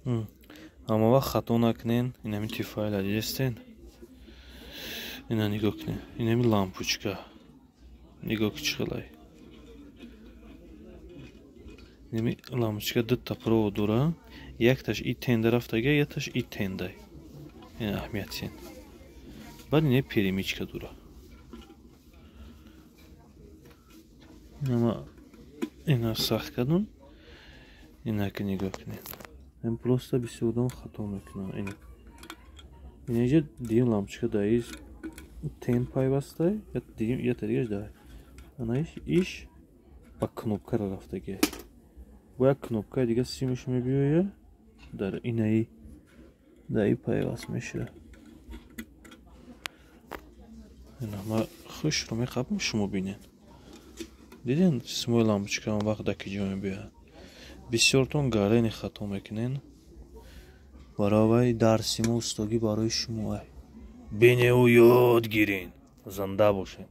Ҳама вақт хато накунен. Инами тифайла дидестен, ина нигоҳ кунен, инами лампочка нигоҳ ки чӣ хелай. Инами лампочка дута провод дора, якташ и тенда рафтага, якташ и тендай. Ин аҳамиятсен. Баъд ине перемичка дора. Инама ина сахт кардум. Инаки нигоҳ кунед. Ин просто бисёр одам хато мекунанд. Ин инаҷа дуюм лампочка даи тен пайвастай, ята дигаш дай. Анаиш иш ба кнопкара рафтагиай. Бо як кнопкаи дига симаш мебиёя, дар инаи даи пайваст мешавад. Ина ма хушро меқабам, шумо бинед. Диден, симои лампочка он вақт дар ки ҷо мебиёяд. Бисёртон гарени хато мекунен. Барои вай дарси мо устогӣ барои шумо. Биневу ёд гирен. Зинда бошед.